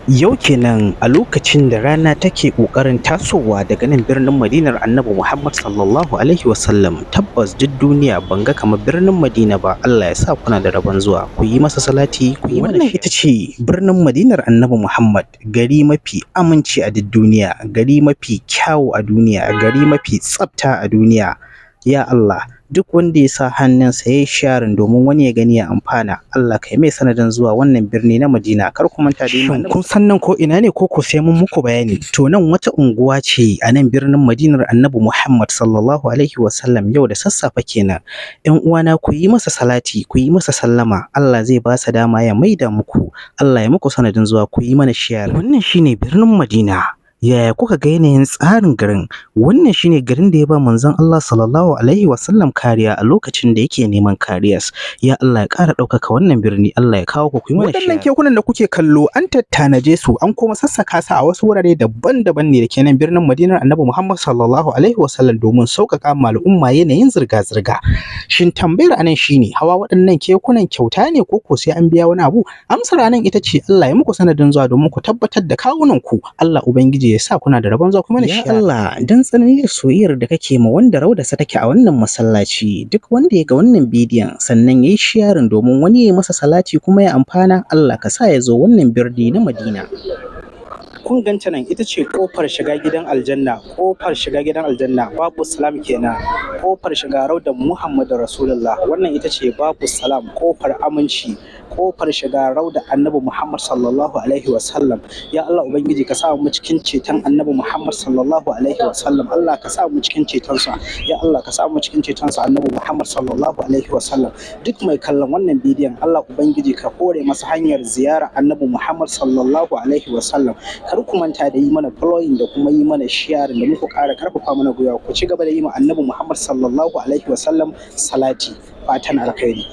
Yau kenan a lokacin da rana take ƙoƙarin tasowa daga nan birnin Madinar Annabi Muhammad Sallallahu Alaihi Wasallam. Tabbas duk duniya ban ga kamar birnin Madina ba. Allah ya sa kuna da rabon zuwa. Ku yi masa salati, ku yi mana. Wannan ita ce birnin Madinar Annabi Muhammad, gari mafi aminci a duk duniya, gari mafi kyawu a duniya, gari mafi tsafta a duniya. Ya Allah, duk wanda ya sa hannunsa ya yi sharing domin wani ya gani ya amfana, Allah kai mai sanadin zuwa wannan birni na Madina. Kar ku manta da Shin kun san nan ko ina ne, ko ko sai mun muku bayani? To, nan wata unguwa ce a nan birnin Madinar Annabi Muhammad Sallallahu Alaihi Wasallam, yau da sassafe kenan. Ƴan uwana, ku yi masa salati, ku yi masa sallama, Allah zai ba sa dama ya maida muku. Allah ya muku sanadin zuwa, ku yi mana share. Wannan shine birnin Madina. Yaya kuka ga yanayin tsarin garin? Wannan shine garin da ya ba Manzon Allah Sallallahu Alaihi Wasallam kariya a lokacin da yake neman kariyas. Ya Allah ya ƙara ɗaukaka wannan birni, Allah ya kawo ku, ku yi mana. Waɗannan kekunan da kuke kallo an tattanaje su, an kuma sassaka su a wasu wurare daban-daban ne da ke nan birnin Madinar Annabi Muhammad Sallallahu Alaihi Wasallam domin sauƙaƙa ma al'umma yanayin zirga-zirga. Shin tambayar anan shine, hawa waɗannan kekunan kyauta ne, ko ko sai an biya wani abu? Amsar anan ita ce, Allah ya muku sanadin zuwa domin ku tabbatar da kawunan ku. Allah Ubangiji ya sa kuna da rabon zuwa kuma. Ya Allah, dan tsananin soyayyar da kake ma wanda raudarsa take a wannan masallaci, duk wanda ya ga wannan bidiyon sannan ya yi sharing domin wani ya yi masa salati kuma ya amfana, Allah ka sa ya zo wannan birni na Madina. Kun ganta nan, ita ce kofar shiga gidan aljanna, kofar shiga gidan aljanna, Babu Salam kenan, kofar shiga raudan Muhammadu Rasulullah. Wannan ita ce Babu Salam, kofar aminci, kofar shiga rauda Annabi Muhammad Sallallahu Alaihi Wasallam. Ya Allah Ubangiji, ka sa mu cikin ceton Annabi Muhammad Sallallahu Alaihi Wasallam. Allah ka sa mu cikin cetonsa. Ya Allah, ka sa mu cikin cetonsa, Annabi Muhammad Sallallahu Alaihi Wasallam. Duk mai kallon wannan bidiyon, Allah Ubangiji ka kore masa hanyar ziyara Annabi Muhammad Sallallahu Alaihi Wasallam. Kar ku manta da yi mana following da kuma yi mana sharing da muku ƙara karfafa mana gwiwa. Ku ci gaba da yi ma Annabi Muhammad Sallallahu Alaihi Wasallam salati. Fatan alkhairi.